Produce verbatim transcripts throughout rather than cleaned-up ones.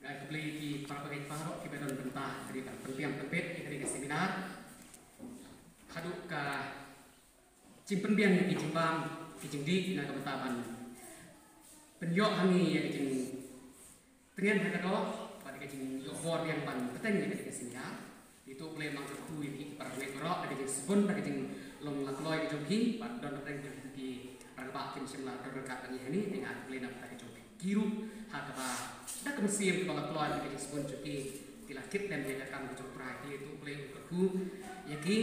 Nga ai khublei ïa ki para bangeit baroh kiba don bynta ha kane ka pynbiang pynbeit ïa kane ka seminar. Haduh ka jingpynbiang ïa ki jingbam ki jingdih na ka bynta ban pynïoh ha ngi ïa ka jingtngen ha ka doh bad ka jingïoh bor biang ban bteng ïa kane ka seminar. Ïa to U Blei un kyrkhu ïa ki para bangeit baroh da ka jingsbun da ka jinglong lakloi ka jong phi bad don bteng jong ki rangbah kim shym la don ryngkat lem ïa hangne, te nga ai khublei na ka bynta ka jong phi ruh ha kaba da ka mynsiem kaba lakloi bad ka jingsbun jong ki, ki la tip lem ïa ka kam ka jong U Trai. Te ïa to U Blei un kyrkhu ïa ki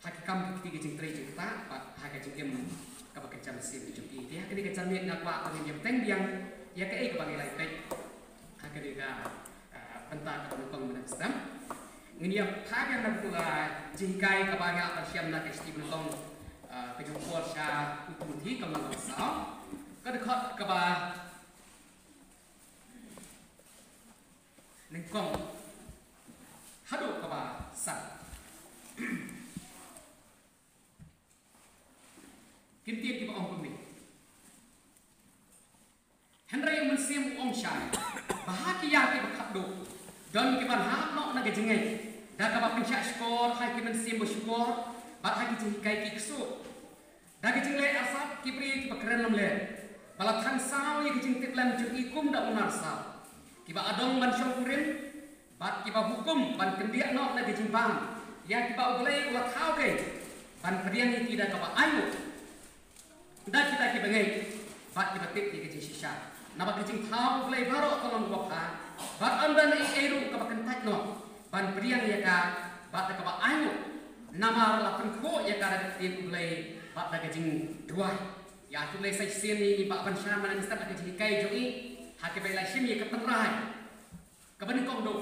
ha ki kam ki kti ki jingtrei jingktah bad ha ka jingim kaba kynja mynsiem ka jong ki. Te ha kane ka janmiet nga kwah ban ïa bteng biang ïa kaei kaba ngi la ïa peit ha kane ka, ah, bynta kaba nyngkong mynstep. Ngin ïa phai biang na ka, ah, jinghikai kaba ngi la pynshai na ka shithi ba nyngkong, ah, ka jong u Paul sha u Timothi ka lynnong ba saw, ka dkhot kaba nyngkong haduh kaba san. Ki ktien kiba ong kumne. Hynrei u Mynsiem u ong shai ba ha ki ïa kiba khatduh don kiban hap noh na ka jingngeit da kaba pynshah shkor ha ki mynsiem ba shukor bad ha ki jinghikai ki ksuid. Da ka jingleh arsap ki briew kiba kren lamler ba la thang saw ïa ka jingtip lem jong i kum da u nar saw, kiba adong ban shongkurim bad kiba hukum ban kyndiah noh na ka jingbam ïa kiba U Blei u la thaw kei ban pdiang ïa ki da kaba ainguh da kita kiba ngeit bad kiba tip ïa ka jingshisha. Naba ka jingthaw U Blei baroh ka long kaba bha bad ym don ei ei ruh kaba kyntait noh ban pdiang ïa ka bad da kaba ainguh, namar la pynkhuid ïa ka da ka ktien U Blei bad da ka jingduwai. Ïa U Blei sa shisien ngi bah ban shah mynstep da ka jinghikai jong i ha kaba i la shim ïa ka tynrai kaba nyngkong duh.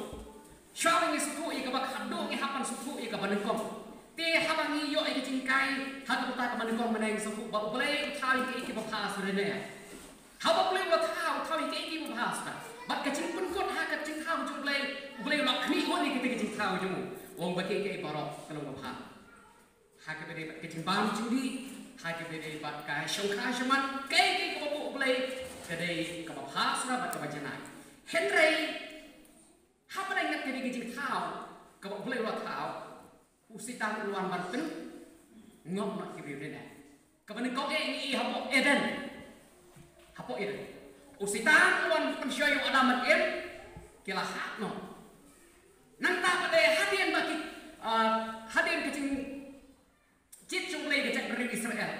Shuwa ba ngi sngewthuh ïa kaba khatduh ngi hap ban sngewthuh ïa kaba nyngkong. Te haba ngi ïoh ïa ka jinghikai ha ka bynta kaba nyngkong mynne ngi sngewthuh ba U Blei u thaw ïa kiei kiba bha shuh ne. Haba U Blei u la thaw, u thaw ïa kiei kiba bha shuh. Bad ka jingpynkut ha ka jingthaw jong U Blei, U Blei u la khmih ïa kata ka jingthaw jong u. U ong ba kiei kiei baroh ka long kaba bha. Ha kaba dei bad ka jingbam jingdih, ha kaba dei bad ka shongkha shaman, kaei kaei kaba buh U Blei ka dei kaba bha shuh bad kaba janai. Hynrei hapdeng ka dei ka jingthaw kaba U Blei u la thaw, u Soitan u wan ban pynngop noh ki briew ne. Kaba nyngkong eh ngi i hapoh Eden. Hapoh Eden u Soitan u wan pynshoi u Adam bad Eve, ki la hap noh. Nangta pat de hadien ba ki, ah, hadien ka jingjied jong U Blei ka jaitbynriew Israel.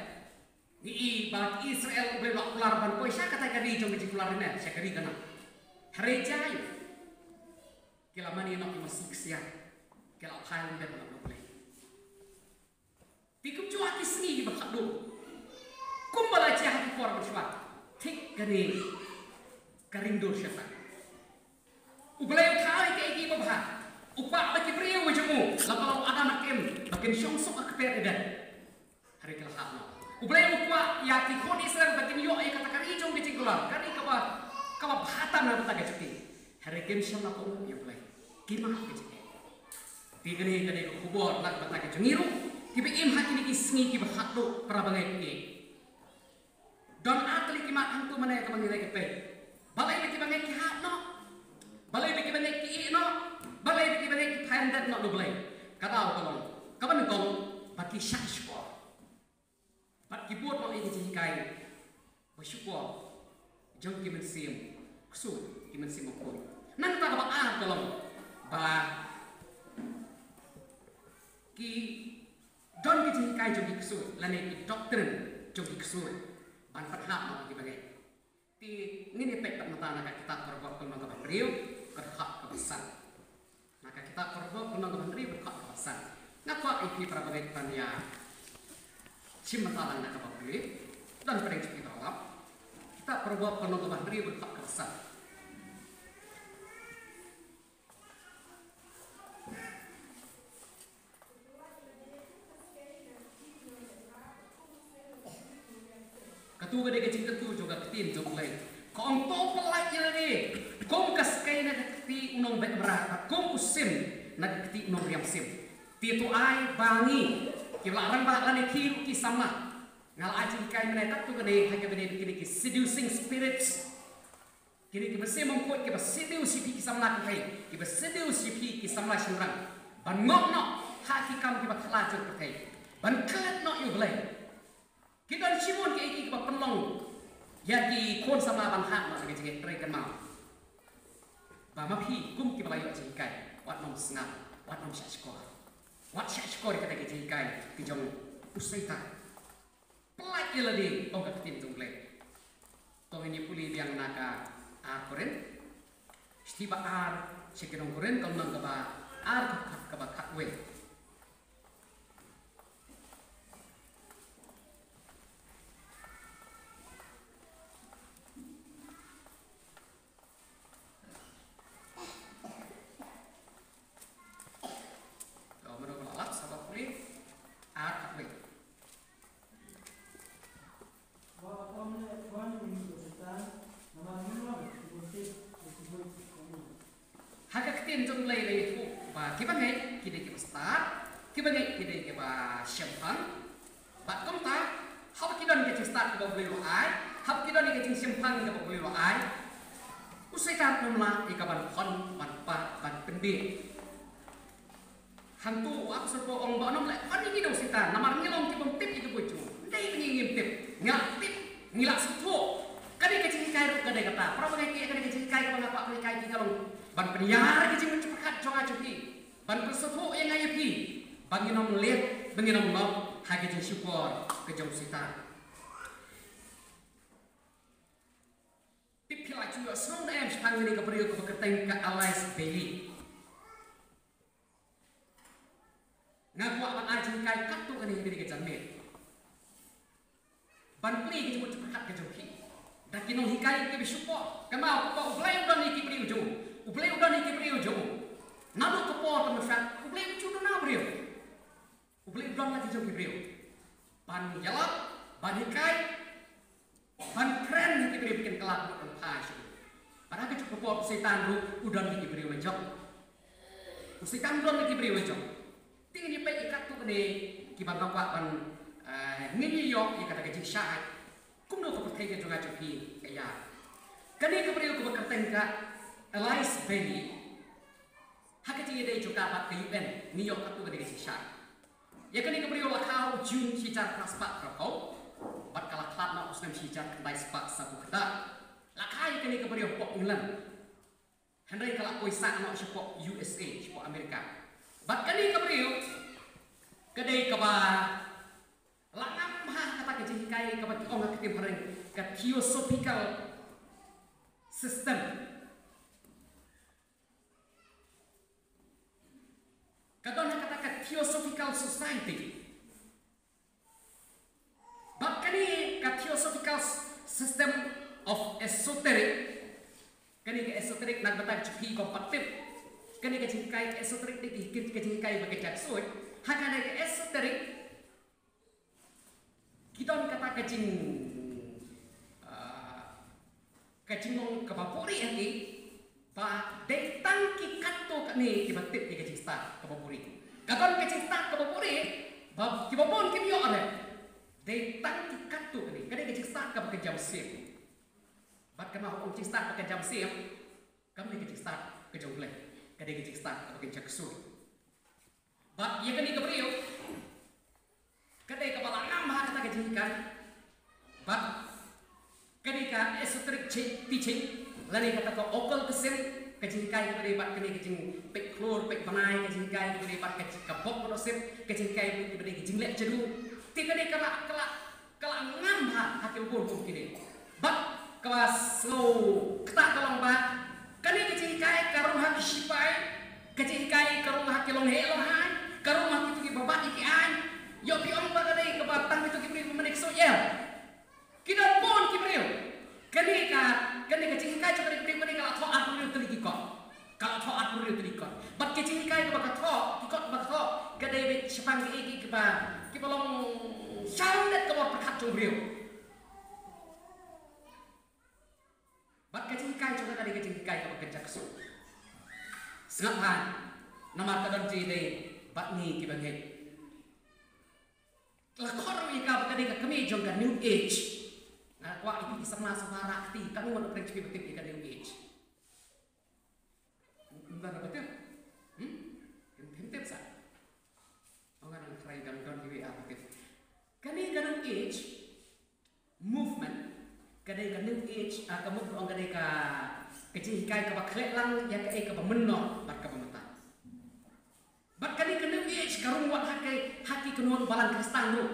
Ngi i ba ki Israel U Blei u la kular ban poi sha kata ka ri jong ka jingkular ne, sha ka ri Kanaan. Hynrei jai ki la mane noh ki masi ksiar, ki la phai lyndet noh na U Blei. Te kumjuh ha ki sngi kiba khatduh, kumba la jia ha ki por mynshuwa, thik kane ka ring dur Soitan. U Blei u thaw ïa kiei kiei kiba bha. U kwah ba ki briew jong u, la ka long u Adam bad Eve, ba kin shong suk ha ka kper Eden. Hynrei ki la hap noh. U Blei u kwah ïa ki khun Israel ba kin ïoh ïa kata ka ri jong ka jingkular, ka ri kaba, kaba bha tam na ka bynta ka jong ki. Hynrei kim shym la kohnguh ïa U Blei. Ki mad ka jingeh. Te kane ka dei ka khubor na ka bynta ka jong ngi ruh kiba im ha kine ki sngi kiba khatduh, para bangeit. Don ar tylli ki mat hangto mynne kaba ngi la ïa peit. Balei ba ki bangeit ki hap noh? Balei ba ki bangeit ki ïeh noh? Balei ba ki bangeit ki phai lyndet noh na U Blei? Ka daw ka long, kaba nyngkong, ba ki shah shkor bad ki bud noh ïa ka jinghikai ba shukor jong ki mynsiem ksuid, ki mynsiem bakhuid. Nangta kaba ar ka long ba ki don ki jinghikai jong ki ksuid lane ki doctrine jong ki ksuid ban pynhap noh ïa kiba ngeit. Te ngin ïa peit pat mynta na ka kitab Parabot ka lynnong kaba hynriew, ka dkhot kaba san. Na ka kitab Parabot ka lynnong kaba hynriew, ka dkhot kaba san. Nga kwah ïa phi para bangeit ban ïa shim mynta lang na kaba pule. Don pdeng jong phi para lap. Kitab Parabot ka lynnong kaba hynriew, ka dkhot kaba san. Katu ka dei ka jingkyntu jong ka ktien jong U Blei. Ka ong, to pyllait ïa lade kum ka skei na ka kti u nongbeh mrad, bad kum u sim na ka kti u nongriam sim. Te to ai ba ngi, kiba la rangbah lane ki ruh ki samla. Nga la ai jinghikai mynne katto katne ha kaba ïadei bad kine ki seducing spirits. Kine ki mynsiem mongkut kiba seduce ïa phi ki samla kynthei, kiba seduce ïa phi ki samla shynrang, ban ngop noh ha ki kam kiba khlad jong pyrthei, ban klet noh ïa U Blei. Ki don shibun kiei kiei kiba pynlong ïa ki khun samla ban hap noh na ka jingngeit. Hynrei kynmaw ba ma phi kum kiba la ïoh jinghikai, wat nym sngap, wat nym shahshkor. Wat shahshkor ïa kata ka jinghikai ka jong u Soitan. Pyllait ïa lade, ong ka ktien jong U Blei. To ngin ïa pule biang na ka ar Korinth. Shithi ba ar sha ki nong Korinth, ka lynnong kaba ar, ka dkhot kaba khatwei. To, mano ba la lap, sa ba pule. Ar khatwei. Ha ka ktien jong U Blei la ïathuh ba kiba ngeit ki dei kiba stad, kiba ngeit ki dei kiba shemphang. Bad kumta, haba ki don ka jingstad kaba U Blei u la ai, haba ki don ka jingshemphang kaba U Blei u la ai, u Soitan um lah ïa ka ban khon, ban pah, ban pynbieit. Hangto u apostol Paul u ong ba nym leh khon ïa ngi da u Soitan, namar ngi long ki bym tip ïa ka buit jong u. Ym dei ba ngi ngim tip, ngi la tip, ngi la sngewthuh. Kane ka jinghikai ruh ka dei kata. Para bangeit, kane ka jinghikai kaba nga kwah pynhikai ïa phi ka long ban pynïar ïa ka jingmut jingpyrkhat jong nga jong phi, ban pynsngewthuh ïa nga ïa phi ba ngin nym leh, ba ngin nym ngop ha ka jingshukor ka jong u Soitan. Phi, phi la ju ïohsngew ne em shaphang kane ka briew kaba kyrteng ka Alice Bailey? Nga kwah ban ai jinghikai katto katne ha kane ka janmiet, ban plie ïa ka jingmut jingpyrkhat ka jong phi da ki nonghikai kiba shukor. Kynmaw, U Blei u don ïa ki briew jong u. U Blei u don ïa ki briew jong u. Naduh ka por ka mynshwa U Blei um ju don na briew. U Blei u don la ki jong ki briew ban ïalap, ban hikai, ban kren ïa ki briew ba kin kylla bad ban phai sha u. Bad ha kajuh ka por u Soitan ruh u don ïa ki briew la jong. U Soitan u don ïa ki briew la jong. Te ngin ïa peit ïa katto katne kiba nga kwah ban, eh, ngin ïa ïoh ïa kata ka jingshai. Kumno ka pyrthei ka jong nga jong phi ka ïa. Kane ka briew kaba kyrteng ka Alice Bailey, ha ka jingïadei jong ka bad ka U N, ngi ïoh katto katne ka jingshai. Ïa kane ka briew la kha ha u June shi hajar phra spah phra phew, bad ka la khlad noh u snem shi hajar khyndai spah saw phew khyndai. La kha ïa kane ka briew hapoh England. Hynrei ka la poi sah noh shapoh U S A, shapoh America. Bad kane ka briew ka dei kaba la ngam bha ha kata ka jinghikai kaba ki ong ha ka ktien phareng ka Theosophical System. Ka don ha kata ka Theosophical Society. Bad kane ka Theosophical System of Esoteric, kane ka esoteric na ka bynta ka jong phi kibym pat tip. Kane ka jinghikai esoteric dei ka jinghikai ba ka jingksuid. Ha kane ka esoteric ki don kata ka jing, ah, ka jinglong kaba buhrieh ha ki, ba dei tang ki katto katne kiba tip ïa ka jingstad kaba buhrieh. Ka don ka jingstad kaba buhrieh ba kiba bun kim ïoh leh. Dei tang ki katto katne, ka dei ka jingstad kaba kynja mynsiem. Bad kane ka jingstad kaba kynja mynsiem kam dei ka jingstad ka jong U Blei, ka dei ka jingstad kaba kynja ksuid. Bad ïa kane ka briew ka dei kaba la ngam ha kata ka jinghikai. Bad kane ka esoteric chi-, teaching lane kata ka occultism, ka jinghikai kaba dei bad kane ka jingpeit klur, peit bnai, ka jinghikai kaba dei bad ka jing, ka bok ba sip, ka jinghikai kaba dei ka jingleh jadu. Te kane ka la, ka la, ka la ngam bha ha ki bun kum kine. Bad kaba sngewtynnat ka long ba kane ka jinghikai ka rung ha ki sipai, ka jinghikai ka rung ha ki longheh longhaiñ, ka rung ha kito kiba bat ïa ki aiñ. Ïoh phi ong ba ka dei kaba tang kito ki briew ba mane ksuid ïa. Ki don bun ki briew. Kane ka, kane ka jinghikai jong kane ka briew kane ka la thoh arphew hynriew tylli ki kot. Ka la thoh arphew hynriew tylli ki kot. Bad ka jinghikai kaba ka thoh, ki kot ba ka thoh, ka dei beit shaphang kiei kiei kiba, kiba long shang net ka bor pyrkhat jong briew. Bad ka jinghikai jong ka dei ka jinghikai kaba kynja ksuid. Sngap bha, namar ka don jinghikai bad ngi kiba ngeit. La khot ruh ïa ka ba ka dei ka kmie jong ka New Age. Nga kwah ïa phi ki samla samla rah kti, katno ngut ba pyrshang phi ba tip ïa ka New Age. Ym don ba tip. Hmm? Phim, phim tip sa. Ong nga nang trai dang don iwei ar ba tip. Kane ka New Age movement, ka dei ka New Age, ah, ka mut ong ka dei ka, ka jinghikai kaba khleh lang ïa kaei kaba mynnor bad kaba mynta. Bad kane ka New Age ka rung wat ha ki, ha ki kynhun balang Khristan ruh.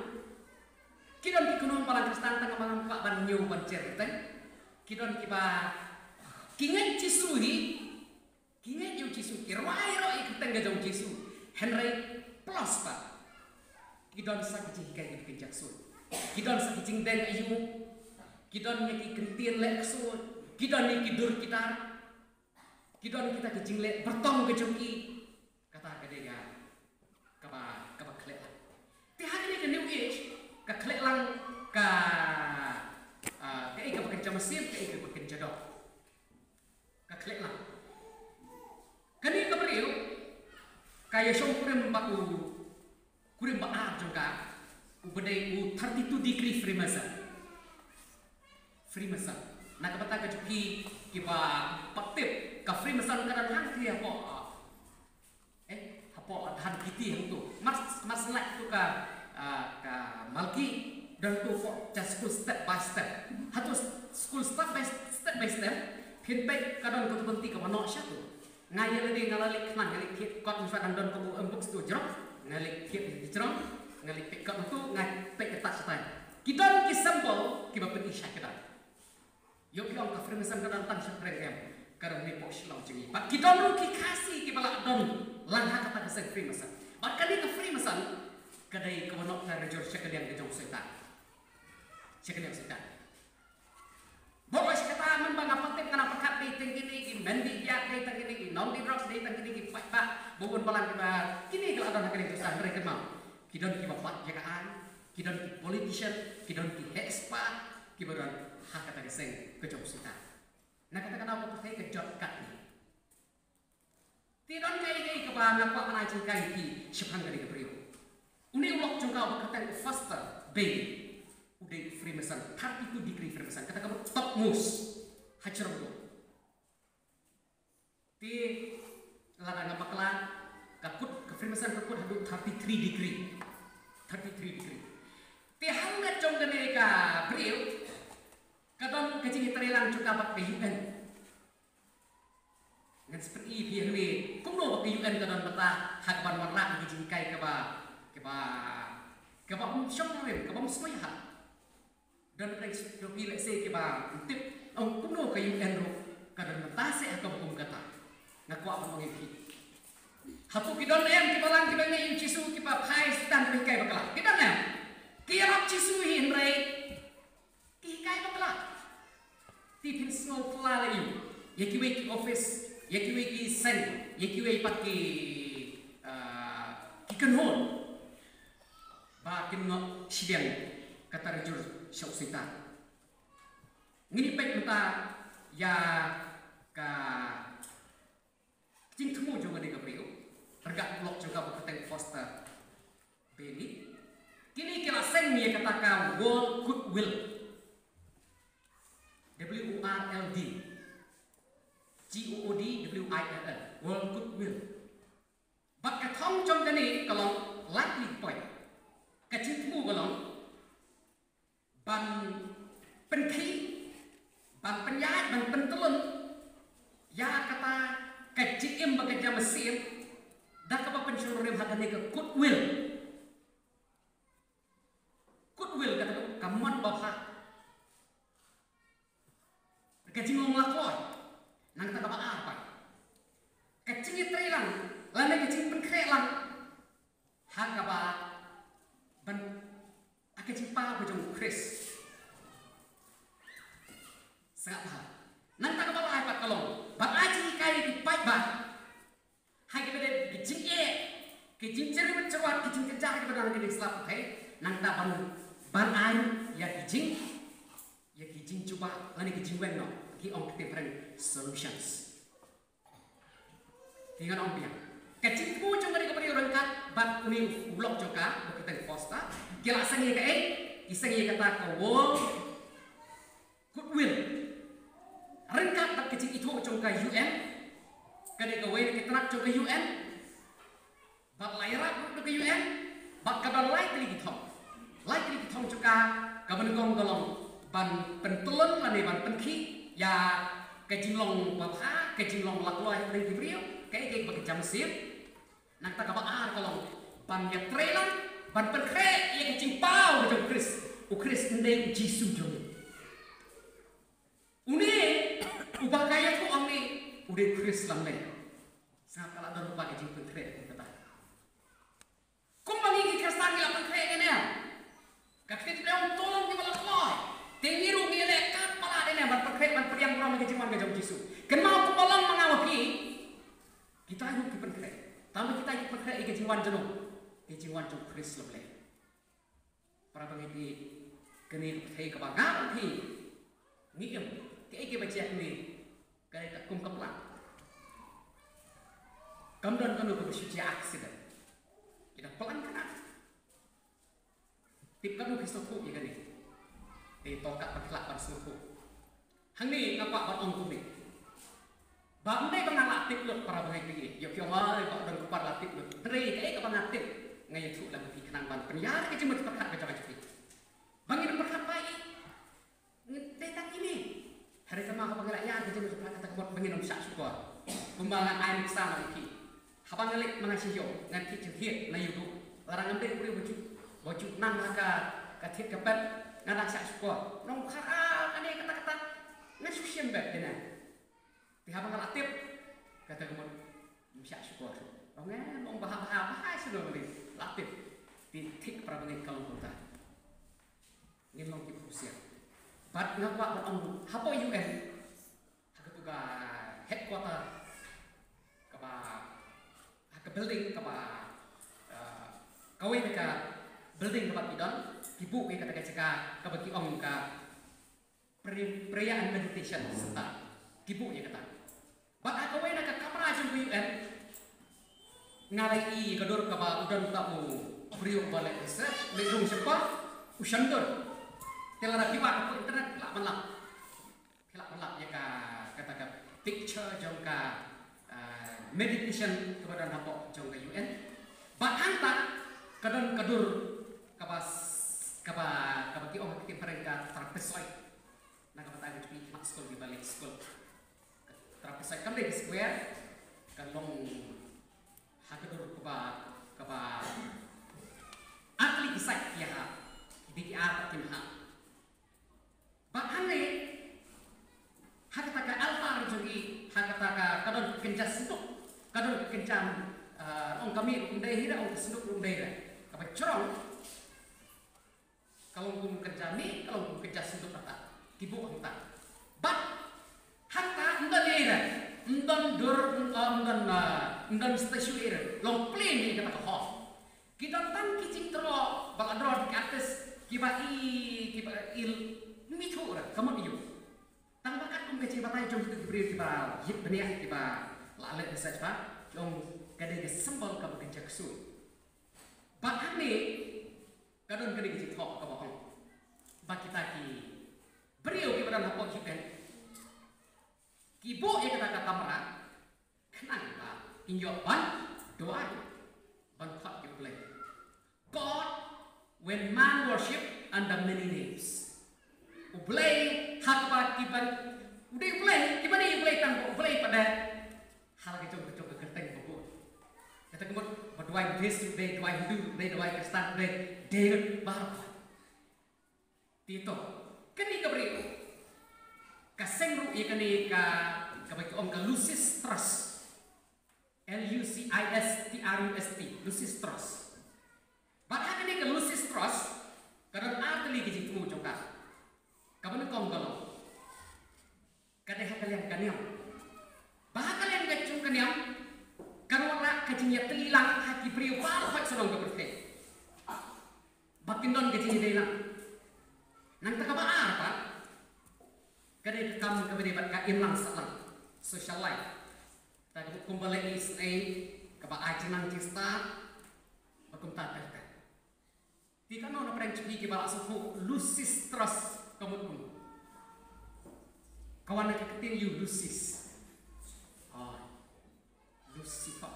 Ki don ki kynhun balang Khristan tang ba ngam kwah ban ñiew ban jer kyrteng. Ki don kiba, ki ngeit Jisu hi, ki ngeit ïa u Jisu, ki rwai ruh ïa ka kyrteng ka jong u Jisu. Hynrei plus pat, ki don sa ki jinghikai kiba kynja ksuid. Ki don sa ki jingdeng aïu. Ki don ïa ki kyntien leh ksuid. Ki don ïa ki dur ki dar. Ki don kita ki jingleh byrtong ka jong ki. Kata ka dei ka, kaba, kaba khleh lang. Te ha kane ka New Age, ka khleh lang ka, ah, kaei kaba kynja mynsiem, kaei kaba kynja doh. Ka khleh lang. Kane ka briew, ka ïashong kurim bad u, kurim ba ar jong ka, uba dei u thirty-two degree Freemason. Freemason. Na ka bynta ka jong phi kiba pat tip, ka Freemason ka don hangtei hapoh, eh, hapoh Dhar Biti hangto. Mar, mar shu lait to ka, ah, ka Malki, don to hapoh, just school step by step. Hato school step by, step by step, phin peit ka don kato ka lynti kaba noh shato. Nga ïa lade nga la leit khnang, nga leit thied kot, mynta dang don ka book, em, bookstore jrong. Nga leit thied jrong, nga leit peit kot hangto, nga peit kata shatai. Ki don ki symbol kiba pyni shai ka don. Ïoh phi ong ka Freemason ka don tang sha pyrshah em, ka don hapoh Shillong jong ngi. Bad ki don ruh ki Khasi kiba la don lang ha kata ka seng Freemason. Bad kane ka Freemason ka dei kaba noh tarajur sha ka liang ka jong u Soitan. Sha ka liang u Soitan. Bad ïa kata mynba nga pat tip nga nang pyrkhat dei tang kine ki Mendibiat, dei tang kine ki Nongdie Drugs, dei tang kine ki paidbah ba bun balang kiba, kine ki la don ha ka liang ka jong u Soitan, hynrei kynmaw, ki don kiba bat ïa ka aiñ, ki don ki politician, ki don ki expert kiba don ha kata ka seng ka jong u Soitan. Na kata ka daw ka pyrthei ka jot katne. Te don kaei kaei kaba nga kwah ban ai jinghikai ïa phi shaphang kane ka briew. Une u lok jong ka uba kyrteng u Foster Bailey, u dei u Freemason, thirty-two degree Freemason, kata kaba top most ha jrong duh. Te lada nga bakla, ka kut, ka Freemason ka kut haduh thirty-three degree. Thirty-three degree. Te hangne jong kane ka briew ka don ka jingïatreilang jong ka bad ka U N. Ngan sa pyni ïa phi hangne kumno ba ka U N ka don bynta ha kaban wanrah ka jinghikai kaba, kaba, kaba ym shong rim, kaba ym sngewbha. Don pyrshah ïa phi lehse kiba ym tip, ong kumno ka U N ruh ka don bynta seh ha kaba kum kata. Nga kwah ban ong ïa phi. Hato ki don em ki balang kiba ngeit ïa u Jisu kiba phai Soitan ban hikai bakla? Ki don em? Ki ïarap Jisu hi hynrei ki hikai bakla. Te phin sngew phylla ïa u, ïa kiwei ki office, ïa kiwei ki seng, ïa kiwei pat ki, ah, ki kynhun ba kin noh shiliang ka tarajur sha u Soitan. Ngin ïa peit mynta ïa ka jingthmu jong kane ka briew, ryngkat u lok jong ka ba kyrteng Foster Bailey. Kine ki la seng ïa kata ka World Goodwill. W O R L D. G O O D W I L L. World Goodwill. Bad ka thong jong kane ka long livelihood. Ka jingthmu ka long ban pynkhih, ban pynïaid, ban pyntyllun ïa kata ka jingim ba ka jam mynsiem Rim ha kane ka goodwill. Goodwill kata ka mon babha. Ka jinglong lakloi. Nangta kaba ar pat, ka jingïatreilang lane ka jingpynkhreh lang ha kaba ban, ha ka jingpaw ka jong u Khrist. Sngap bha. Nangta kaba lai pat ka long ban ai jinghikai ïa ki paidbah ha kiba dei ki jingeh, ki jingjyrwit jyrwat, ki jingkynjah kiba don ha kane ka slap pyrthei. Nangta ban, ban ai ïa ki jing, ïa ki jingjubab lane ki jingweng noh, ki ong ha ka ktien phareng solutions. Te ngan ong biang, ka jingthmu jong kane ka briew ryngkat bad une u lok jong ka, u kyrteng Foster, ki la seng ïa kaei? Ki seng ïa kata ka World Goodwill ryngkat bad ka jingithuh jong ka U N. Ka dei kawei na ki tnat jong ka U N. Bad la ïarap ruh da ka U N. Bad ka don lai tylli ki thong. Lai tylli ki thong jong ka, kaba nyngkong ka long ban pyntyllun lane ban pynkhih ïa ka jinglong babha, ka jinglong lakloi hapdeng ki briew, kaei kaei ba ka jam sip. Nangta kaba ar ka long ban ïatreilang, ban pynkhreh ïa ka jingpaw ka jong u Khrist. U Khrist un dei u Jisu jong ngi. Une uba ka ïathuh hangne u dei u Khrist lamlei. Sngap, ka la don lypa ka jingpynkhreh kumta. Kumba ngi ki Khristan ngi la pynkhreh ïa kane, ka ktien Blei ong to long kiba lakloi. Te ngi ruh ngi leh kat ba lah ïa kane ban pynkhreh, ban pdiang burom ïa ka jingwan ka jong u Jisu. Kynmaw kumba long ma nga ma phi, kita ruh ki pynkhreh. Tangba kita ki pynkhreh ïa ka jingwan jong u, ka jingwan jong u Khrist lamlei. Para bangeit, kane ka pyrthei kaba nga bad phi ngi im, kaei kaei ba jia hangne ka dei katkum ka plan. Kam don kano kaba shu jia accident. Ki da plan kane. Tip katno ki sngewthuh ïa kane. Te to kat ba ki lah ban sngewthuh. Hangne nga kwah ban ong kumne. Ba ym dei ba nga la tip lut, para bangeit, ïoh phi ong ai ba don kpa la tip lut. Hynrei kaei kaba nga tip, nga ïathuh lang ïa phi khnang ban pynïar ïa ka jingmut jingpyrkhat ka jong phi. Ba ngin pyrkhat ba ïa, dei tang ine. Hynrei tang ma haba nga la ïar ka jingmut jingpyrkhat kata ka mut ba ngin ym shah shukor. Kumba ngan ai nuksa ma ïa phi. Haba nga leit ma nga sha ïew, ngan thied jingthied na ïewduh. Lada ngam dei u briew ba ju, ba ju nang ha ka, ka thied ka pet, nga dang shah shukor. Nongkha kane kata kata, ngan shu shim beit dei na. Te haba nga la tip, kata ka mut ym shah shukor. Ong eh, ong bha bha bha shuh, la tip. Te thik, para bangeit, ka long kumta. Ngin long kiba husiar. Bad nga kwah ban ong hapoh U N, ha katu ka headquarter kaba, ha ka building kaba, eh, kawei na ka building kaba ki don, ki buh ïa kata ka jaka kaba ki ong ka Pre-, Prayer and Meditation Center. Ki buh ïa kata. Bad ha kawei na ka kamra jong ka U N, nga la ïohi ka dur kaba u don uta u briew uba leh research, leit rung shapoh, u shon dur. Te lada phi wad hapoh internet, lah ban lap. Phi lah ban lap ïa ka, kata ka picture jong ka, ah, meditation kaba don hapoh jong ka U N. Bad hangta ka don ka dur kaba s-, kaba, kaba ki ong ha ka ktien phareng ka trapezoid. Na ka bynta ka jong phi ki mat skul, kiba leit skul. Ka trapezoid kam dei ka square, ka long ha ka dur kaba, kaba ar tylli ki side ki ïahap, ki dei ki ar pat ki maham. Bad hangne, ha kata ka altar jong ki, ha kata ka, ka don ka kynja synduk, ka don ka kynja, ah, ong ka mih ruh ym dei hi re, ong ka synduk ruh ym dei hi re. Kaba jrong, ka long kum ka kynja mih, ka long kum ka kynja synduk kata. Ki buh hangta. Bad hangta ym don ei ei re. Ym don dur, ym don, ym don, ah, ym don statue ei ei re. Long plain hi kata ka hall. Ki don tang ki jingtroh, ba la droh da ki artist, kiba i, kiba i, ym ithuh re, ka mut aiu. Tang ba katkum ka jingbatai jong ki briew kiba ïit bniah, kiba la leh research ba, ki ong ka dei ka symbol kaba kynja ksuid. Bad hangne, ka don kane ka jingthoh kaba ong ba kita ki briew kiba don hapoh U N ki buh ïa kata ka kamra khnang ba kin ïoh ban duwai, ban khot ïa U Blei. God, when man worship under many names. U Blei, ha kaba ki ban, u dei U Blei, kiba dei U Blei tang ba U Blei pat ha la ka jong ka jong ka kyrteng ba bun. Kata ka mut ba Duwai Buddhist ruh dei, duwai Hindu ruh dei, duwai Khristan ruh dei, dei ruh baroh. Te to, kane ka briew ka seng ruh ïa kane ka, kaba ki ong ka Lucistrust. L U C I S T R U S T, Lucistrust. Bad ha kane ka Lucistrust ka don ar tylli ka jingthmu jong ka. Kaba nyngkong ka long, ka dei ha ka liang ka niam. Ba ha ka liang ka jong ka niam kan wanrah ka jingïatylli lang ha ki briew baroh shnong ka pyrthei. Ba kin don ka jingïadei lang. Nangta kaba ar pat ka dei ka kam kaba dei bad ka imlang sahlang, social life. Ta ka mut kumba leh isynei, kaba ai jingnang jingstad, ba kumta ter ter. Te katno na pdeng jong phi kiba la sngewthuh Lucistrust ka mut kumno? Ka wan na ka ktien Yu, Lucis. Oh, Lucifer.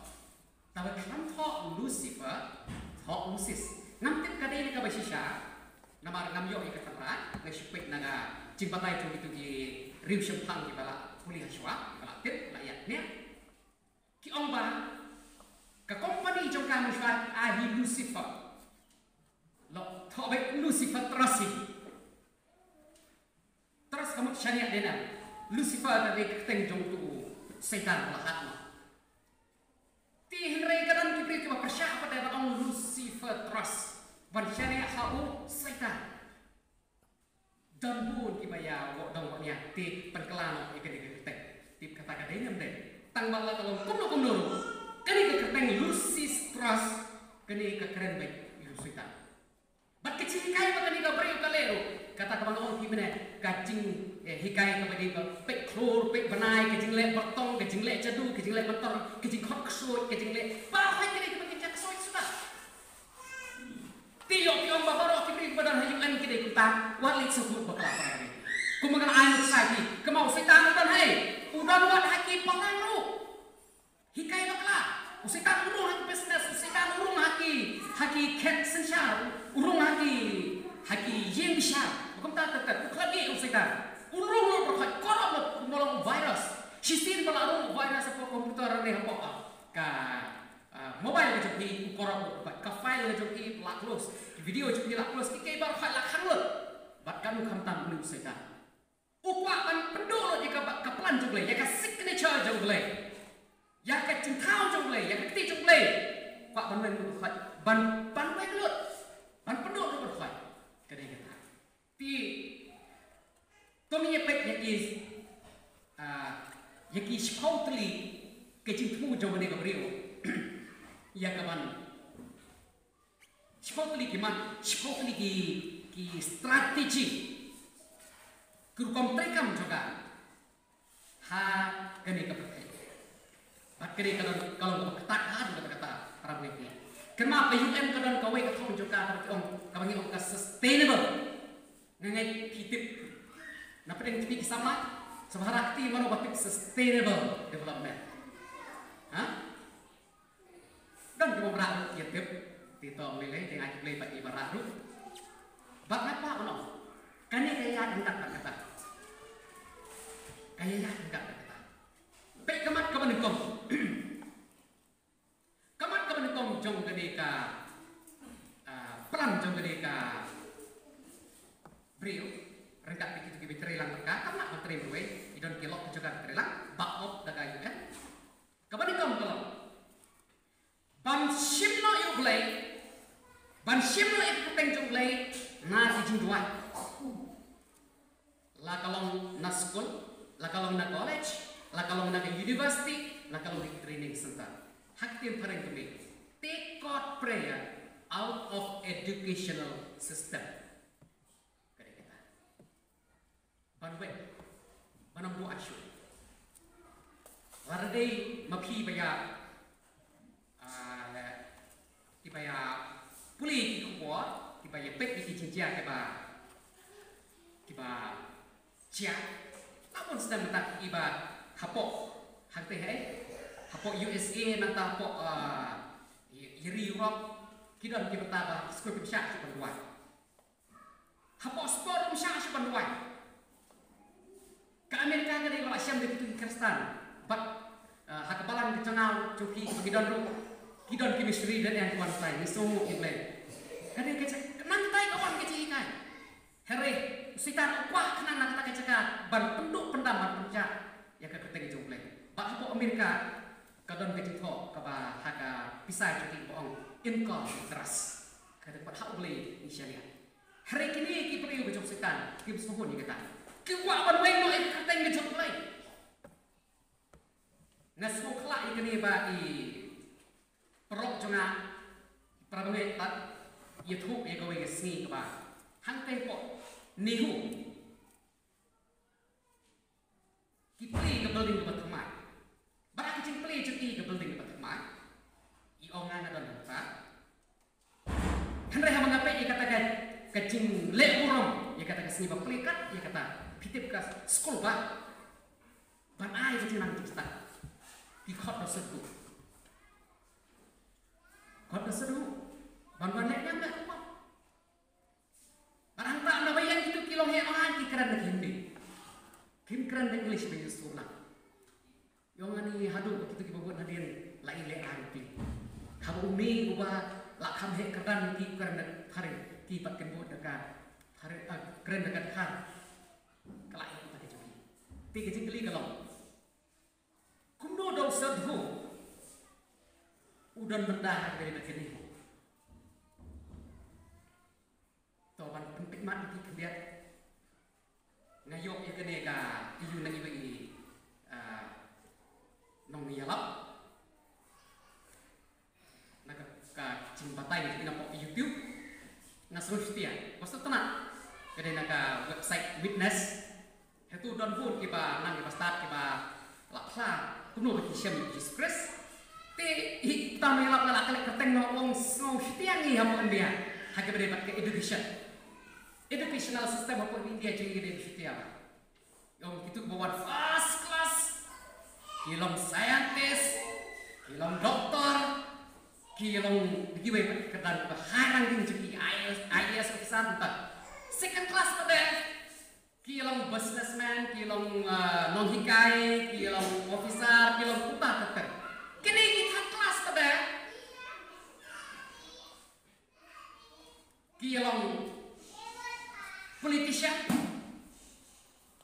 Tangba khlem thoh Lucifer, thoh Lucis. Ngam tip ka dei na kaba shisha, namar ngam ïoh ïa ka tynrai, nga shu peit na ka jingbatai jong kito ki riew shemphang kiba la pule hashwa, kiba la tip, la ïa tip. Ki ong ba ka company jong ka mynshwa ai hi Lucifer. Lo, thoh beit Lucifer Trust hi. Trust ka mut shaniah dena. Lucifer ka dei ka kyrteng jong uto u Soitan ba la hat noh. Te hynrei ka don ki briew kiba pyrshah pat ba ong Lucifer Trust ban shaniah ha u Soitan. Don bun kiba ïa wad dong wad nia te pynkylla noh ïa kane ka kyrteng. Tip kata ka dei ne ym dei. Tangba la ka long kumno kumno ruh, kane ka kyrteng Lucistrust kane ka kren beit ïa u Soitan. Bad ka jinghikai ba kane ka briew ka leh ruh, kata kaba nga ong ïa phi mynne, ka jing, eh, hikai kaba dei ba peit khlur, peit bnai, ka jingleh byrtong, ka jingleh jadu, ka jingleh myntor, ka jingkhot ksuid, ka jingleh, ba hoi kane kaba kin jia ksuid suda. Te ïoh phi ong ba baroh ki briew kiba don ha U N ki dei kumta, wat leit sngewthuh bakla para kane. Kumba ngan ai nuksa ïa phi, kumba u Soitan u don hi, u don wat ha ki balang ruh. Hikai bakla. U Soitan u rung ha ki business, u Soitan u rung ha ki, ha ki khet synshar, u rung ha ki, ha ki ïing bishar. Ba kumta ter ter, u khlem ïeh u Soitan. U rung lut bakla, corrupt lut, kumba long virus. Shisien ba la rung virus hapoh computer ne hapoh ka, ah, mobile ka jong phi, u corrupt lut, bad ka file ka jong phi la close, ki video jong phi la close, kiei kiei baroh la khang lut. Bad kano khamtam une u Soitan u kwah ban pynduh lut ïa ka, ka plan jong U Blei, ïa ka signature jong U Blei, ïa ka jingthaw jong U Blei, ïa ka kti jong U Blei. Kwah ban weng lut, ban, ban weng lut, ban pynduh lut, ka dei kata. Te to ngin ïa peit ïa ki, ah, ïa ki shiphew tylli ki jingthmu jong kane ka briew. Ïa ka ban, shiphew tylli ki mat, shiphew tylli ki, ki strategy, ki rukom treikam jong ka ha kane ka pyrthei. Bad kane ka don, ka long kaba ktah haduh katta katta, para bangeit. Kynmaw ba U N ka don kawei ka thong jong ka kaba ngi ong, kaba ngi ong ka sustainable. Nga ngeit phi tip. Na pdeng jong phi ki samla, sngewbha rah kti mano ba tip sustainable development. Ha? Don kiba ym rah ruh, ïa tip. Te to ym lei lei, te ai U Blei ba i ba rah ruh. Bad nga kwah ban ong, kane ka ïaid ryngkat bad kata. Ka ïaid ryngkat bad kata. Peit ka mat kaba nyngkong. Ka mat kaba nyngkong jong kane ka, ah, plan jong kane ka briew, ryngkat bad kito kiba trei lang bad ka, kam lah ban trei marwei, ki don ki lok ki jaka trei lang, back off da ka U N. Kaba nyngkong ka long ban shim noh ïa U Blei, ban shim noh ïa ka kyrteng jong U Blei na ki jingduwai. La ka long na skul, la ka long na college, la ka long na ka university, la ka long na ka training center. Ha ka ktien phareng ka mut, take God prayer out of educational system. Ka dei kata. Ban weng, ban ym buh ashu. Lada dei ma phi ba ïa, ah, kiba ïa pule ki khubor, kiba ïa peit ïa ki jingjia kiba, kiba jia. La bun snem mynta kiba hapoh hangtei, haei, hapoh U S A, nangta hapoh, ah, ïa, ïa ri Europe, ki don kiba ta ba skul kim shah shuh ban duwai. Hapoh sport ruh ym shah shuh ban duwai. Ka Amerika ka dei ba la shem da kito ki Khristan. Bad, eh, ha ka balang ka jong nga jong phi kiba ngi don ruh, Ki don ki mystery da ïa ka wan tai, ngi sngewnguh ïa U Blei. Ka dei ka jaka, nangta ka wan ka jinghikai. Hynrei u Soitan u kwah khnang na kata ka jaka ban pynduh pyndam ban pynjah ïa ka kyrteng jong U Blei. Bad hapoh Amerika ka don ka jingthoh kaba ha ka pisa jong ki ba ong In God We Trust. Ka dei pat ha U Blei ngi shaniah. Hynrei kine ki briew ka jong u Soitan kim sngewhun ïa kata. Ki kwah ban weng noh ïa ka kyrteng ka jong U Blei. Nga sngewkhlaiñ ïa kane ba i paralok jong nga, i para bangeit pat, ïathuh ïa kawei ka sngi kaba hangtei hapoh NEHU ki plie ka building kaba thymmai. Bad ha ka jingplie jong ki ka building kaba thymmai, i ong nga nga don hangta. Hynrei haba nga peit ïa kata ka, ka jingleh burom ïa kata ka sngi ba plie kat ïa kata, phi tip ka skul ba ban ai ka jingnang jingstad, ki khot da sdang, khot da sdang ban wan leh ñiang leh kpa. Bad hangta na ba ïeng kito ki long heh, ong ki kren da Hindi, kim kren da English ba ïohsngew lang. Ïa nga ni haduh ba kito kiba bud hadien la i leh ar ïa phi. Haba une uba la kham heh kyrdan ïa phi u kren da Phareng, ki pat kin bud da ka Phareng, ah, kren da ka Dkhar. Ka la i kata ka jong phi. Te ka jingkylli ka long, kumno da u Sadhu u don bynta ha kane bad kane? To ban pynpeit mat ïa phi khyndiat. Nga ïoh ïa kane ka ïa u na iba i, ah, nongïalap na ka, ka jingbatai na pop YouTube. Nga sngewsih ïa ka sngewtynnat ka dei na ka website Witness. Hato don bun kiba nang kiba stad kiba la phla kumno ba ki shem ïa u Jisu Khrist? Te i tam ïalap la ka leh kyrteng noh, ong sngewsih ïa ngi hapoh India ha kaba dei bad ka education. Educational system hapoh India jong ngi ka dei sngewsih ïa. Ong kito ba wan first class, ki long scientist, ki long doctor, ki long kiwei pat ki kyrdan ba high ranking jong ki, I A S, I A S officer mynta. Second class pat de ki long businessman, ki long, ah, nonghikai, ki long officer, ki long kutta kata. Kine ki third class pat de ki long politician.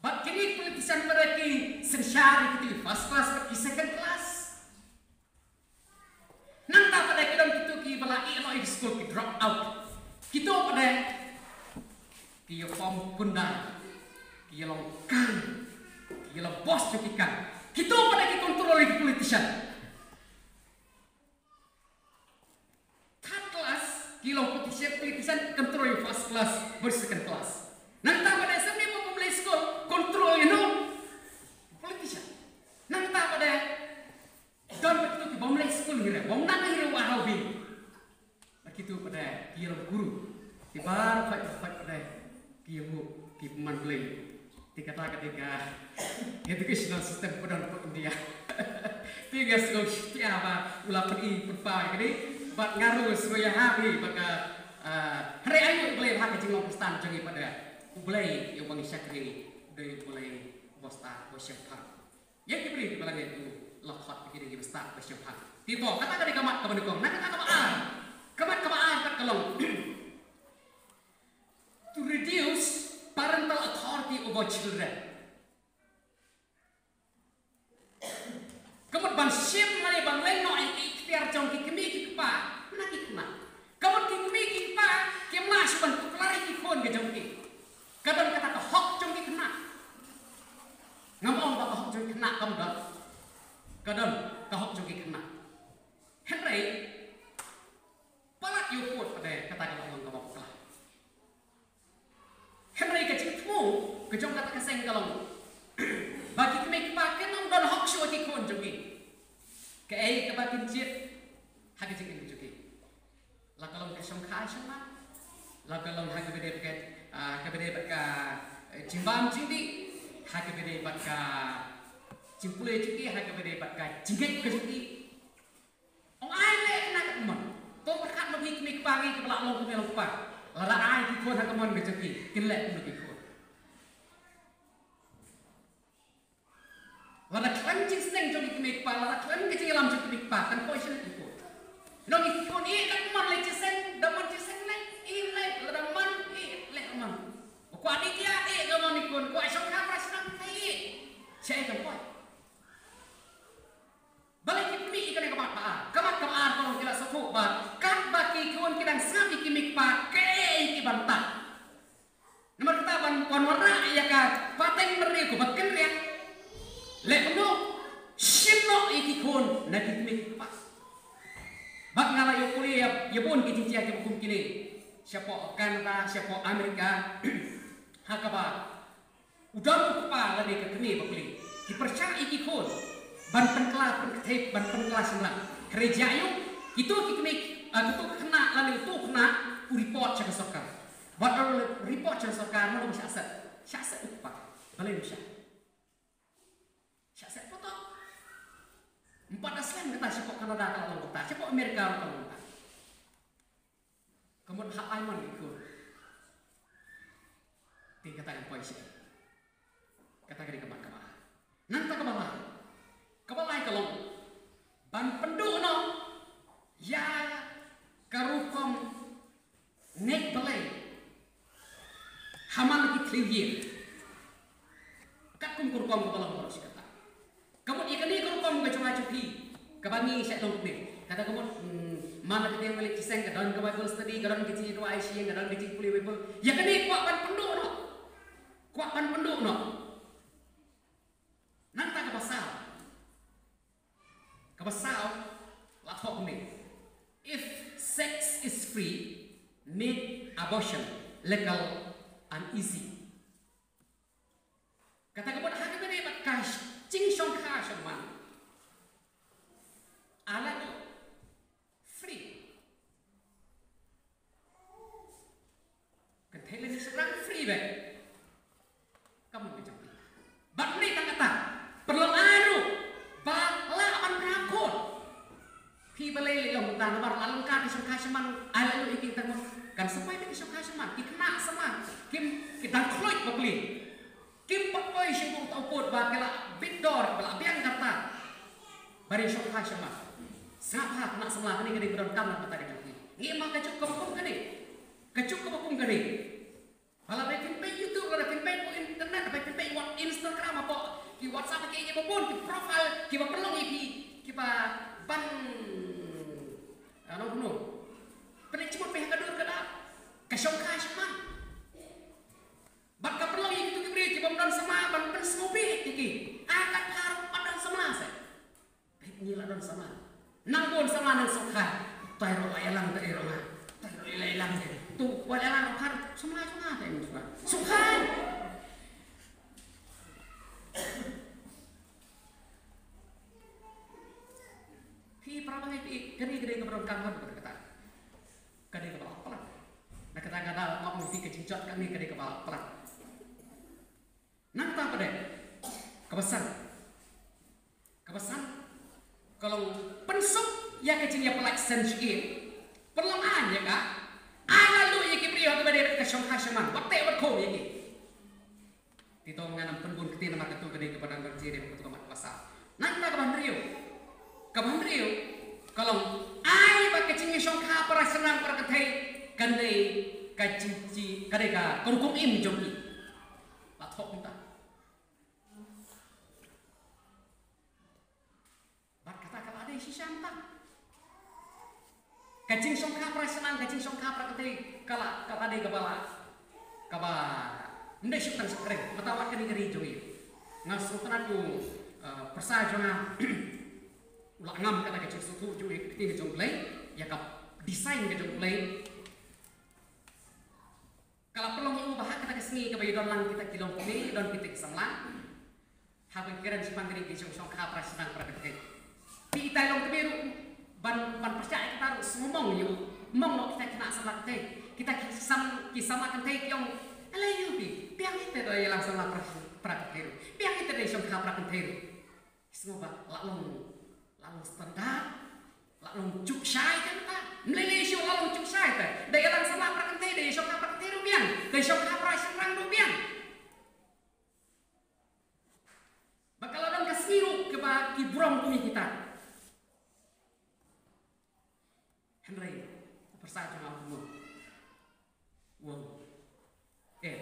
Bad kine ki politician pat de ki synshar ïa kito ki first class bad ki second class. Nangta pat de ki don kito kiba la ïeh noh ïa ki skul, ki drop out. Kito pat de ki ïa form gunda, ki ïa long gang, ki ïa long boss jong ki gang. Kito pat de ki control ïa ki politician. Third class ki long politician, politician control ïa first class bad second class. Nangta pat de sngewbha ba ym leit skul, control ïa no? Politician. Nangta pat de don pat kito kiba ym leit skul hi re, bym nang hi re, wa hau hi. Bad kito pat de ki long guru. Ki baroh khoit khoit pat de ki ïa ngu, ki bymman Blei. Te kata ka dei ka educational system ba don hapoh India. Te nga sngewsih ïa ba u la pyni pynpaw ïa kane. Bad nga ruh nga sngewsih ïa ha ba ka, ah, hynrei aïu U Blei ba ha ka jinglong Khristan jong ngi pat de U Blei ïa uba ngi shakri u dei U Blei uba stad uba shemphang. Ïa ki briew kiba la ngeit u la khot ïa ki dei kiba stad ba shemphang. Te to kata ka dei ka mat kaba nyngkong. Na kata kaba ar, ka mat kaba ar pat ka long to reduce parental authority over children. Ka mut ban shim lane ban weng noh ïa ki iktiar jong ki kmie ki kpa na ki khynnah. Ka mut ki kmie ki kpa kim lah shuh ban tuklar ïa ki khun ka jong ki. Ka don kata ka hok jong ki khynnah. Ngam ong ba ka hok jong ki khynnah kam don. Ka don ka hok jong ki khynnah. Hynrei palat ïa u pud pat de kata ka long kaba bakla. Hynrei ka jingthmu ka jong kata ka seng ka long ba ki kmie ki kpa kin ym don hok shuh ha ki khun jong ki. Kaei kaba kin jied ha ka jingim jong ki, la ka long ka shongkha shongman, la ka long ha kaba dei bad ka, ah, kaba dei bad ka, eh, jingbam jingdih, ha kaba dei bad ka jingpule jong ki, ha kaba dei bad ka jingngeit ka jong ki. Ong ai leh na ka mon. To pyrkhat ma ki kmie kpa ngi kiba la long kmie long kpa. Lada ai ki khun ha ka mon ka jong ki, kin leh kumno ki khun? Lada khlem jingsneng jong ki kmie kpa, lada khlem ka jingïalam jong ki kmie kpa, kan poi sha ki khun. Nong i khun i kan man leh chiseng, da man chiseng leh, i leh, lada man i leh man. Kwah di jia i ka man i khun, kwah shongkha para shnong i. Chai kan poi. Balei ki pynmih ïa kane ka mat ba ar? Ka mat kaba ar ka long ki la sngewthuh ba katba ki khun ki dang sngap ïa ki mei kpa, kaei ki ban tat. Namar kata ban, ban wanrah ïa ka pateng briew kaba kynriah, leh kumno? Shim noh ïa ki khun na ki kmie ki kpa. Bad nga la ïoh pule ïa, ïa bun ki jingjia kiba kum kine shapoh Canada, shapoh America, ha kaba u don u kpa lane ka kmie ba pule, ki pyrshah ïa ki khun ban pynkylla, pynkylla, ban pynkylla shynrang. Hynrei jia ïa u, kito ki kmie, ah, kito ki khynnah lane uto u khynnah u report sha ka sorkar. Bad u report sha ka sorkar, mano ba shah set? Shah set u kpa. Balei u shah? Shah set patok. Ym pat da slem kata shapoh Canada ka la long kumta, shapoh America ruh ka long kumta. Ka mut hap ai mon ïa ki khun. Te kata kan poi sha, kata ka dei ka mat kaba ar. Nangta kaba lai. Kaba lai ka long ban pynduh noh ïa ka rukom ngeit Blei ha man la ki thliew ïing. Katkum ka rukom kaba long baroh shi katta. Ka mut ïa kane ka rukom ka jong nga jong phi kaba ngi shait long kumne. Kata ka mut, hmm, man la ka tieng ba leit shisien ka don ka Bible study, ka don ka jingïaduwai sha ïing, ka don ka jingpule Bible. Ïa kane kwah ban pynduh noh. Kwah ban pynduh noh. Nangta kaba saw. Kaba saw, la thoh kumne: If sex is free, make abortion legal and easy. Kata ka mut ha kaba ïadei bad ka jingshongkha shongman, ai la ïa u free. Kynthei lane shynrang free beit. Ka mut ka jong phi. Bad mynta tang kata, pynlong ai ruh ba lah ban pynhap khun. Phi balei lei long kumta? Namar la lyngkar ka shongkha shongman, ai la ïoh ïa ki tang mut kan sa poi beit ka shongkha shongman. Ki khynnah samla kim, ki dang khluit bapli. Kim pat poi sha u thaw pud ba ki la bit dor, ba la biang ka rta. Ba ri shongkha shongman. Sngap ha khynnah samla, kane ka dei ba donkam na ka bynta ka jong phi. Ngi ma ka juk kaba kum kane. Ka juk kaba kum kane. Ba la dei phin peit YouTube, la dei phin peit internet, la dei phin peit Instagram, hapoh ki WhatsApp, ki ïa ba bun ki profile kiba pynlong ïa phi, kiba ban, ah, nongno. Pynleit jingmut phi ha ka dur ka dar. Ka shongkha shongman. Bad ka pynlong ïa kito ki briew kibym don samla ban pynsngewbha ïa ki. Ai kat pha ruh pat don samla se. Peit, ngi la don samla. Nang bun samla nang sngewkha. Tai ruh la ïalang, tai ruh nga. Tai ruh la ïalang te. Tu ba la ïalang pha ruh samla jong nga te, sngewkha. Sngewkha. Phi para bangeit, kane ka dei kaba donkam bad kata. Ka dei kaba la palat. Na kata ka daw nga ong ïa phi, ka jingjot kane ka dei kaba la palat. Nangta pat de, kaba san. Kaba san ka long pynsuk ïa ka jingïapyllait shen shi ïing. Pynlong aiñ ïa ka. Ai la lut ïa ki briew ha kaba dei ka shongkha shongman, wat teh wat khum ïa ki. Te to ngan ym pynbun ktien namar kato ka dei kaba dang don jingïadei bad kato ka mat kaba saw. Nangta kaba hynriew. Kaba hynriew ka long, ai ba ka jingïashongkha para shynrang para kynthei kan dei ka jing, jing, ka dei ka, ka rukom im jong ki. La thoh kumta. Bad kata ka la dei shisha mynta. Ka jingshongkha para shynrang, ka jingshongkha para kynthei, ka la, ka la dei kaba la, kaba ym dei shuh tang sha khring, mynta wat kane ka ri jong ngi. Nga sngewtynnat u, eh, pyrsa jong nga u la ngam kata ka jingsngewthuh jong ngi, ka ktien ka jong U Blei, ïa ka design ka jong U Blei. Ka la pynlong ïa u ba ha kata ka sngi kaba ïadon lang kita ki longkmie, don kita ki samla. Haba ki kren shaphang kane ka jingshongkha para shynrang para kynthei. Phi, itai longkmie ruh ban, ban pyrshah ïa kata ruh sngewmong ïa u. Mong noh kita ki khynnah samla kynthei. Kita ki sam, ki samla kynthei ki ong, "Alai ïa u phi, biang ïa te, dei ïalang samla para, para kynthei ruh. Biang ïa te, dei shongkha para kynthei ruh." Ki sngew ba la long, la long standard, la long juk shai te mynta. Ym lei lei shuh la long juk shai te. Dei ïalang samla para kynthei, dei shongkha para kynthei ruh biang. Dei shongkha para shynrang ruh biang. Ba ka la don ka sngi ruh kaba ki burom kum ïa kita. Pyrsa jong nga u mo. Wow. Eh,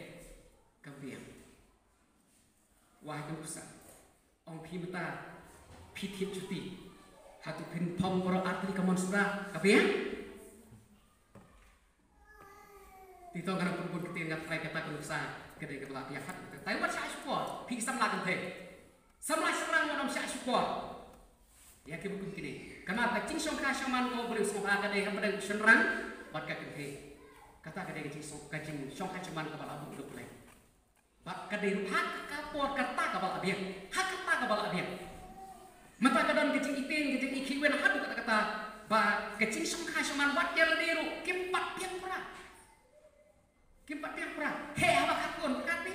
ka biang. Wah, ka pyrsa. Ong phi mynta phi thied juti. Hato phin phong baroh artylli ka mon Suda, ka biang? Te to nga nang pynbun ktien, nga tharai kata ka nuksa ka dei kaba la biang. Te wat shah shukor, phi ki samla kynthei. Samla shynrang wat nym shah shukor ïa kiba kum kine. Namar ka jingshongkha shongman ka U Blei u sngewbha ka dei hapdeng u shynrang bad ka kynthei. Kata ka dei ka jingsong, ka jingshongkha shongman kaba la buh da U Blei. Bad ka dei ruh ha ka por kata kaba la biang. Ha kata kaba la biang. Mynta ka don ka jingïathuh, ka jingïathuh haduh katta katta ba ka jingshongkha shongman wat ïa lade ruh kim pat biang para. Kim pat biang para. Heh haba ka khun, ka ti.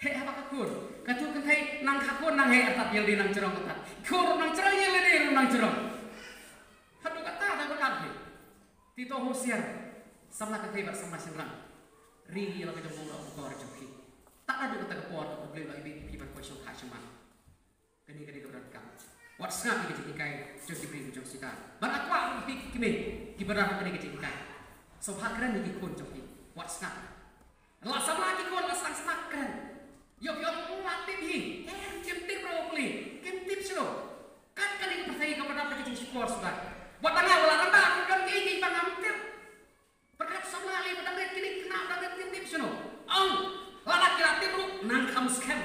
Heh haba ka khun. Katu kynthei nang ka khun nang heh artat ïa lade nang jrong artat. Khun nang jrong ïa lade nang jrong. Haduh katta da ka kat hi. Te to husiar, samla kynthei bad samla shynrang. Ri ïa la ka jong u la u kor jong phi. Tad haduh kata ka por U Blei u la ibit ïa phi ban poi shongkha shongman. Kane ka dei kaba donkam. Wat sngap ïa ka jinghikai jong ki briew jong Soitan. Bad nga kwah ïa phi ki kmie kiba don ha kane ka jinghikai. Sngewbha kren ïa ki khun jong phi. Wat sngap. La samla ki khun, la sdang sngap kren. Ïoh ïoh, la tip hi. Eh, kim tip ruh U Blei. Kim tip shuh. Kat kane ka pyrthei kaba don ka jingshukor Suda. Wat tang nga, wat la rangbah ruh don kiei kiei ba ngam tip. Pyrkhat samla lei ba dang rit kine ki khynnah ba dang rit kim tip shano. Ong, lada ki la tip ruh nang kham skhem.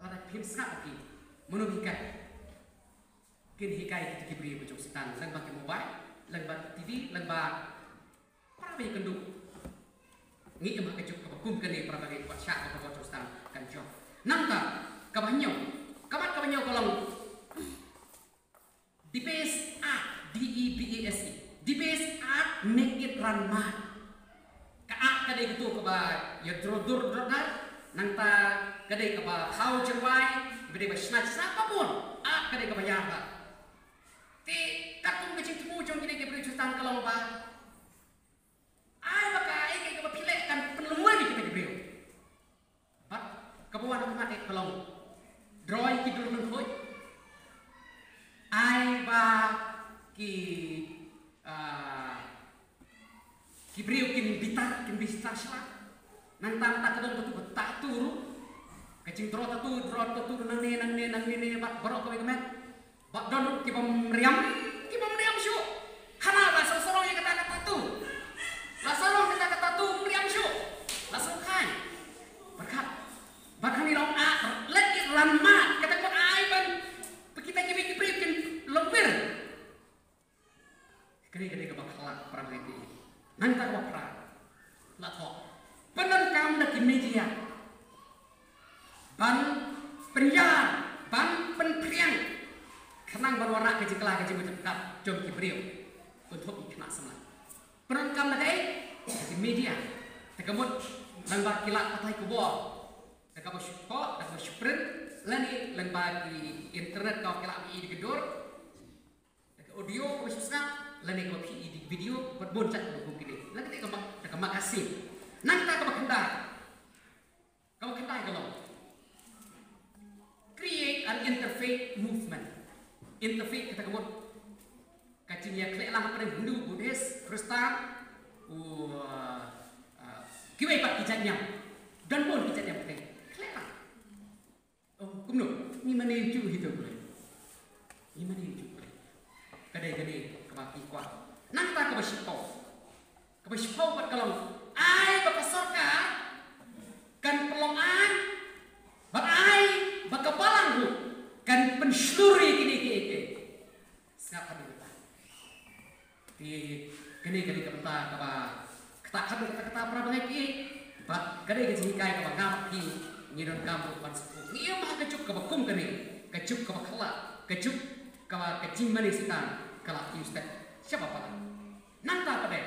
Lada phim sngap ki, mano ba hikai? Kin hikai kita ki briew ba jong Soitan, lyngba ki mobile, lyngba ki T V, lyngba para ba ïakynduh. Ngi im ha ka juk kaba kum kane, para bangeit, wat shah ba ka bor jong Soitan kan jop. Nangta kaba hynñiew, ka mat kaba hynñiew ka long, debase art, D E B A S E. Debase art, make it run mad. Ka art ka dei kato kaba ïa dur dur dur dur. Nangta ka dei kaba thaw jyrwai, ka dei ba shna shna ba bun. Art ka dei kaba ïar ba. Te katkum ka jingthmu jong kine ki briew Soitan ka long ba, ai ba kaei kaei kaba phi leh kan pynlyngngoh ïa kita ki briew. Bad kaba wan ha khmat eh ka long, draw ïa ki dur lyngkhuid. Ai ba ki, ah, ki briew kin bitar, kin bitar shlak. Nangta nangta ka don katu ka tattoo ruh. Ka jingdraw tattoo, draw tattoo nangne nangne nangne ne, bad baroh kawei ka met. Bad don ruh kiba mriam, kiba mriam shuh. Hana la sarong sarong ïa kata ka tattoo. La sarong kata ka tattoo mriam shuh. La sarong khai. Pyrkhat. Bad hangne long, ah, let it run mad. Kata ka mut ai ban, ba kita kiba ki briew kin longwir. Kane ka dei kaba khlak, para bangeit. Nangta kaba phra, la thoh, pyndonkam da ki media ban pynïar, ban pynphriang, khnang ban wanrah ka jingkylla ka jingmut jingpyrkhat jong ki briew, kynthup ïa ki khynnah samla. Pyndonkam da kaei? Da ki media. Te ka mut lyngba ki lad pathai khubor, da kaba shu thoh, da kaba shu print, lane lyngba ki internet, kaba ki lad ïa ki dur. Da ka audio kaba shu sngap, lane kaba phi edit video, bad bun jait kaba kum kine. Lane da ka ma-, da ka magazine. Nangta kaba khyndai. Kaba khyndai ka long, create an interfaith movement. Interfaith kata ka mut ka jingïakhleh lang hapdeng Hindu, Buddhist, Khristan, u, uh, uh, kiwei pat ki jait niam. Don bun ki jait niam pyrthei. Khleh lang. Oh, kumno? Ngi mane ïa u juh hi to pule. Ngi mane ïa u juh pule. Ka dei kane kaba phi kwah. Nangta kaba shiphew. Kaba shiphew pat ka long, ai ba ka sorkar kan pynlong aiñ, bad ai ba ka balang ruh kan pynshlur ïa kine kiei kiei. Sngap haduh katta. Te kane ka dei ka bynta kaba ktah haduh katta katta, para bangeit ki. Bad ka dei ka jinghikai kaba nga bad phi ngi donkam ruh ban sngewthuh. Ngi im ha ka juk kaba kum kane, ka juk kaba khlak, ka juk kaba ka jingmane Soitan ka la kiew stet shaba palat. Nangta pat de,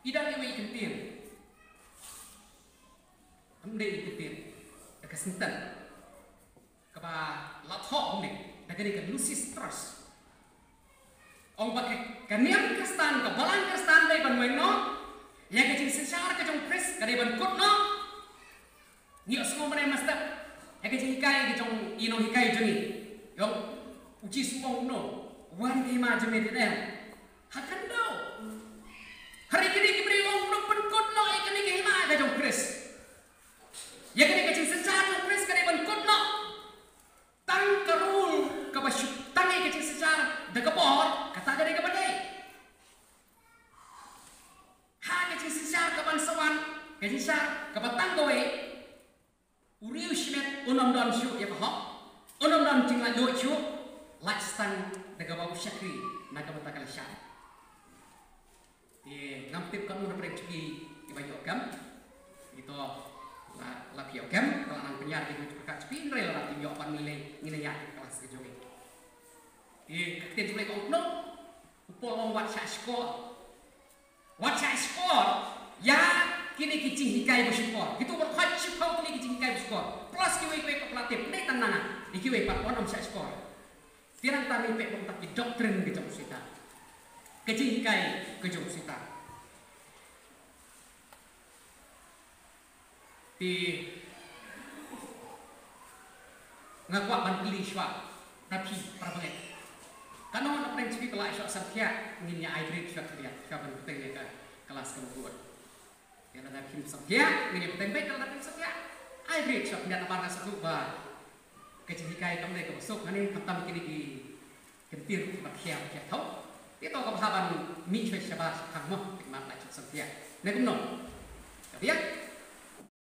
i dang iwei i kyntien. Ym dei i kyntien, da ka sentence kaba la thoh kumne da kane ka Lucis Trust. Ong ba ka, ka niam Khristan, ka balang Khristan dei ban weng noh, ïa ka jingsynshar ka jong u Khrist ka dei ban kut noh. Ngi ïohsngew mynne mynstep ïa ka jinghikai ka jong i nonghikai jong ngi, ïa u Jisu u ong kumno, wan ki hima jong me, dih em. Kaba tang kawei, u riewshimet un ym don shuh ïa ka hok, un ym don jinglaitluid shuh, lait tang da kaba u shakri na ka bynta ka lashai. Te ngam tip katno na pdeng jong phi kiba ïoh kem. Ito la, la phi ïoh kem, ka la nang pynïar ki jong ka jong phi, hynrei lada phim ïoh ban lei ngin ïa ïaid ka klas ka jong ngi. Te ka ktien jong U Blei ka ong kumno? U Paul u ong wat shah shkor. Wat shah shkor ïa kine ki jinghikai ba shukor. Kito ba khot shiphew tylli ki jinghikai ba shukor. Plus kiwei kiwei pat la tip, ne tang na nga. Ïa kiwei pat wat ym shah shkor. Te nangta ngin peit ba kumta ki doctrine ka jong u Soitan. Ka jinghikai ka jong u Soitan. Te nga kwah ban kylli shuwa na phi para bangeit. Katno na pdeng jong phi ba la shu samthiah, ngin ïa ai Greek shuwa khyndiat, shuwa ban bteng ïa ka klas kaba bud. Ïa lada phim samthiah ngin ïa bteng beit, lada phim samthiah ai Greek shuwa khyndiat, namar nga sngewthuh ba ka jinghikai kam dei kaba suk, nga ne khamtam kine ki kyntien ba khia ba khia thaw. Te to kaba hap ban mih shuwa shabar shaphang mo, te khmat la shu samthiah. Ne kumno? Ka biang.